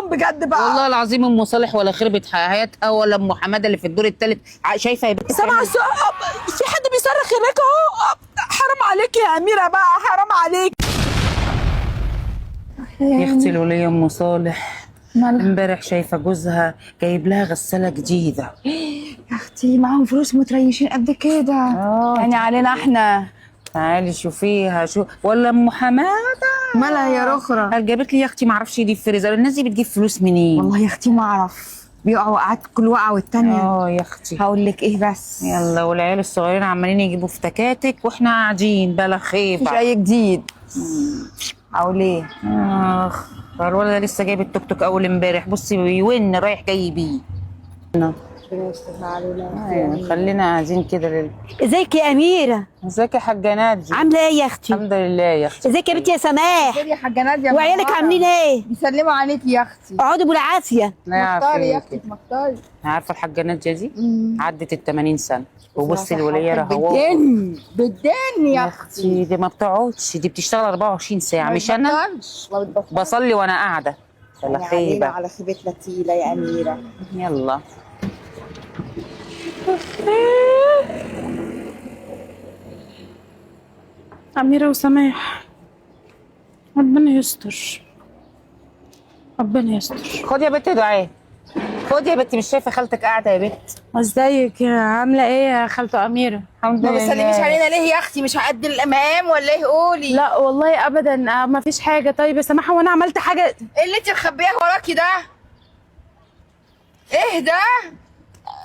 حرام بجد بقى. والله العظيم ام صالح ولا خربت حياتها ولا ام حمادة اللي في الدور الثالث. شايفه يا بنت؟ سامعه في حد بيصرخ هناك اهو. حرام عليك يا اميره بقى، حرام عليك. يا اختي الوليه ام صالح امبارح شايفه جوزها جايب لها غسالة جديدة. يا اختي معاهم فلوس متريشين قد كده. يعني علينا احنا. تعالي شوفيها. شو ولا ام حمادة مالها يا رخرة؟ قال جابت لي يا اختي ما اعرفش دي فريزر. الناس دي بتجيب فلوس منين؟ والله يا اختي ما اعرف، بيقعوا وقعات كل وقعه والتانية. يا اختي هقول لك ايه بس، يلا والعيال الصغيرين عمالين يجيبوا في تكاتك واحنا قاعدين بلا مفيش خيبه. اي جديد. هقول ايه؟ اخ الولد ده لسه جايب التوك توك اول امبارح، بصي بيون رايح جاي بيه. أيوة، خلينا قاعدين كده. ازيك يا اميره؟ ازيك يا حاجة ناديه؟ عامله ايه يا اختي؟ الحمد لله يا اختي. ازيك يا بنتي يا سماح؟ يا حاجة ناديه وعيالك عاملين ايه؟ بيسلموا عليكي يا اختي. اقعدوا بالعافية. الله مختار يا يعافيك. اختي، مختار. عارفه الحاجة ناديه دي عدت ال 80 سنة، وبصي الوليه رهوان بالدن بالدن يا اختي. دي ما بتقعدش، دي بتشتغل 24 ساعة. مش انا ما بتبطلش. بصلي وانا قاعدة. بلا يعني علينا خيبه. على خيبتنا تقيلة يا اميره. يلا أميرة وسماح، ربنا يستر، ربنا يستر. خدي يا بنت دعاء، خدي يا بنت. مش شايفه خالتك قاعدة يا بنت؟ ازيك عاملة ايه يا خالته أميرة؟ الحمد ما لله. بتسلميش علينا ليه يا اختي؟ مش هقد الامام ولا ايه؟ قولي. لا والله أبدا، ما فيش حاجة. طيب يا سماحة، وانا عملت حاجة؟ ايه اللي انت مخبياه وراكي ده؟ ايه ده؟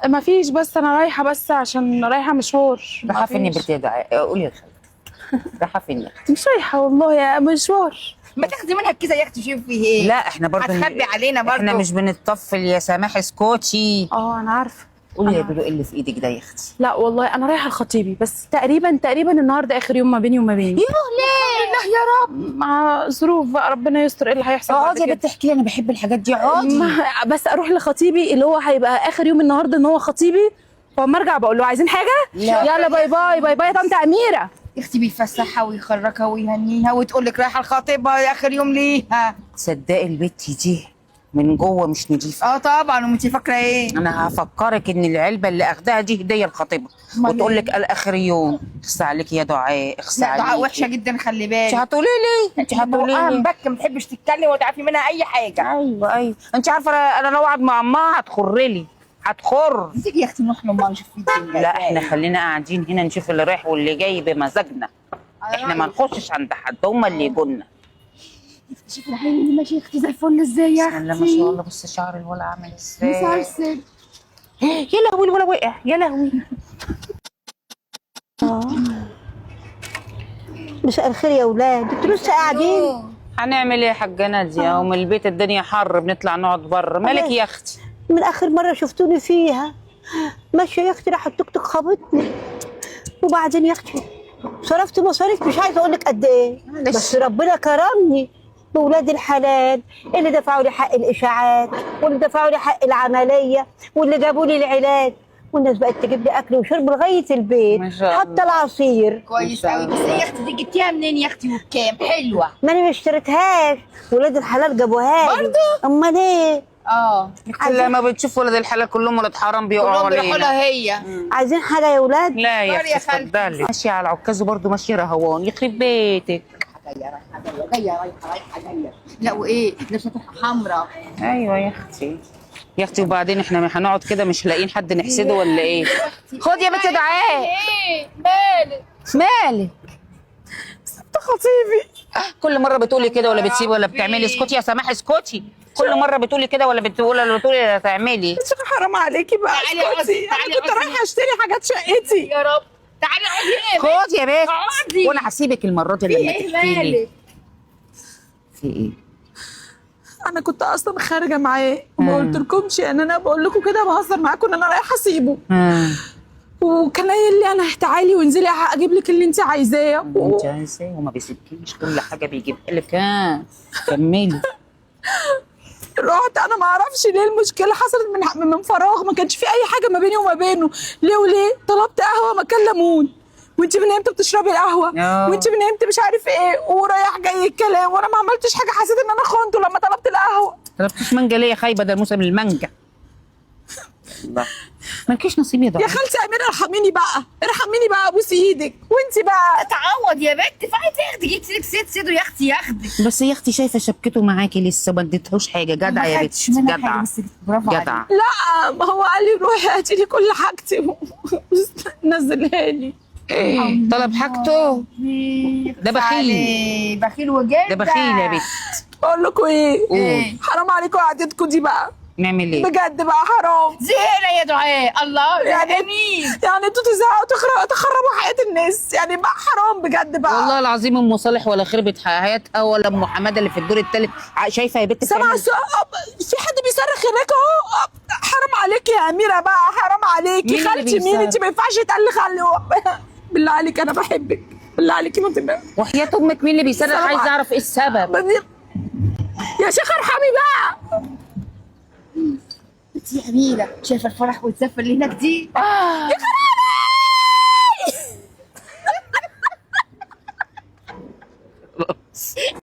ما فيش، بس أنا رايحة، بس عشان رايحة مشوار. رايحة فين يا مفيش. بنت يا دعاء؟ قولي لخالتك رايحة فين يا اختي؟ مش رايحة والله، يا مشوار. ما تاخدي منها الكيسة يا اختي، شوفي ايه. لا احنا برضه هتخبي علينا برضه. احنا مش بنتطفل يا سماح، اسكتي. اه أنا عارفة. قولي يا دودو ايه اللي في ايدك ده يا اختي؟ لا والله أنا رايحة لخطيبي، بس تقريبا تقريبا النهاردة آخر يوم ما بيني وما بينه. لا يا رب. مع ظروف بقى، ربنا يستر ايه اللي هيحصل بعد اقعدي يا كده. بنت احكي لي، انا بحب الحاجات دي. اقعدي. بس اروح لخطيبي اللي هو هيبقى اخر يوم النهارده ان هو خطيبي، فاما ارجع بقول له عايزين حاجة. لا. يلا bye bye bye bye يا طنط اميره. يا اختي بيفسحها ويخرجها ويهنيها وتقول لك رايحة لخطيبها اخر يوم ليها. تصدقي البت دي من جوه مش نضيفه. اه طبعا، وانت فاكره ايه؟ انا هفكرك ان العلبة اللي اخدها دي هديه لخطيبها، وتقول لك قال اخر يوم. اخص عليك يا دعاء، اخص لا عليك. دعاء وحشة جدا، خلي انت بالك. هتقولي لي، انت هتقولي بقها لي. مبكه، ما تحبش تتكلم ولا تعرفي منها اي حاجة. ايوه ايوه، انت عارفه انا لو اقعد مع امها هتخر لي، هتخر. تيجي يا اختي نروح لامها نشوف في الدنيا. لا احنا خلينا قاعدين هنا نشوف اللي رايح واللي جاي بمزاجنا. احنا ما نخشش عند حد، هما اللي يجونا. شوفي العين اللي ماشية يا اختي زي الفل ازاي يا بسم اختي. الله ما شاء الله. بص شعر الولا عامل ازاي. مسلسل. يا لهوي الولا وقع، يا لهوي. مساء الخير يا اولاد، انتوا لسه قاعدين؟ هنعمل ايه يا حاجة ناديه؟ ومن البيت الدنيا حر، بنطلع نقعد بره. مالك يا اختي؟ من اخر مرة شفتوني فيها ماشية يا اختي راح التوك توك خبطني، وبعدين يا اختي صرفت مصاريف مش عايزه اقول لك قد ايه، بس ربنا كرمني بولاد الحلال اللي دفعوا لي حق الاشاعات، واللي دفعوا لي حق العملية، واللي جابوا لي العلاج، والناس بقت تجيب لي اكل وشرب لغاية البيت، ما شاء حتى العصير. كويس قوي. بس ايه يا اختي دي جبتيها منين يا اختي وبكام؟ حلوة. ما انا ما اشتريتهاش، ولاد الحلال جابوها لي. برضه؟ امال ايه؟ اه لما بتشوف ولاد الحلال كلهم ولاد حرام بيقعوا كلهم بيروحوا علينا. لها هي. عايزين حاجة يا ولاد؟ لا يا سوري يا اختي خالتي. اتفضلي. ماشية على العكاز وبرضه ماشية رهوان، يخرب بيتك. جاية رايحة جاية جاية رايحة رايحة جاية. لا وايه لابسه طرحه حمراء. ايوه يا اختي يا اختي. وبعدين احنا هنقعد كده مش لاقيين حد نحسده ولا ايه؟ خد يا بنت دعاء. ايه مالك؟ مالك؟ سبت خطيبي. كل مرة بتقولي كده ولا بتسيبي ولا بتعملي. اسكتي يا سماح اسكتي. كل مرة بتقولي كده ولا بتقولي ولا بتقولي ولا تعملي. حرام عليكي بقى، تعالي اقعدي، اسكتي. تعالي انا كنت اقعدي. رايحة اشتري حاجات شقتي. يا رب تعالي اقعدي هنا. خد يا بنت. اقعدي. وانا هسيبك المرة دي لما ايه تحكي لي. مالك؟ في ايه؟ انا كنت اصلا خارجه معاه وما قلتلكمش ان انا بقول لكم كده بهزر معاكم ان انا رايحة اسيبه، وكان قايل لي انا تعالي وانزلي اجيب لك اللي انت عايزاه. انت عايزاه وما بيسيبكيش، كل حاجة بيجيبها لك. ها كملي. رحت انا ما اعرفش ليه المشكلة حصلت من فراغ، ما كانش في اي حاجة ما بيني وما بينه. ليه وليه طلبت قهوة مكان ليمون، وانت من امتى بتشربي القهوة؟ وانت من امتى مش عارف ايه، ورايح جاي الكلام، وانا ما عملتش حاجة. حسيت ان انا خنته لما طلبت القهوة. طلبتيش مانجا ليه يا خايبة؟ ده موسم المانجا. الله، مالكيش نصيب يا يا دعاء. خالتي اميره ارحميني بقى، ارحميني بقى، ابوس ايدك. وانت بقى تعوض يا بنت، فايت ياخدك، جبت لك ست سيدو يا اختي ياخدك. بس يا اختي شايفه شبكته معاكي لسه ما اديتهوش حاجة. جدع يا ما بنت، خدتش منها حاجة، جدع بس برافو عليك. جدع. لا ما هو قال لي روحي هاتي لي كل حاجتي نزلها لي. طلب حاجته ده بخيل. بخيل وجدا. ده بخيل يا بنت. بقول لكم ايه، قول. حرام عليكم قعدتكم دي بقى، نعمل ايه؟ بجد بقى حرام. زهقنا يا دعاء الله يعني يعني يعني انتوا تزهقوا تخربوا حياة الناس، يعني بقى حرام بجد بقى. والله العظيم ام صالح ولا خربت حياتها ولا ام حمادة اللي في الدور الثالث. شايفه يا بنت سامعه بتعمل- في حد بيصرخ هناك اهو. حرام عليكي يا اميره بقى، حرام عليكي. مين اللي خالتي مين؟ بيصرخ؟ انت ما ينفعش يتقال خالي. بالله عليك انا بحبك، بالله عليكي ما تبقى. وحياة امك مين اللي بيصرخ؟ سلام عايز عليكم. اعرف ايه السبب. يا شيخ ارحمي بقى. انت يا اميره شايفه الفرح والزفه اللي هناك دي؟ يا خرابي.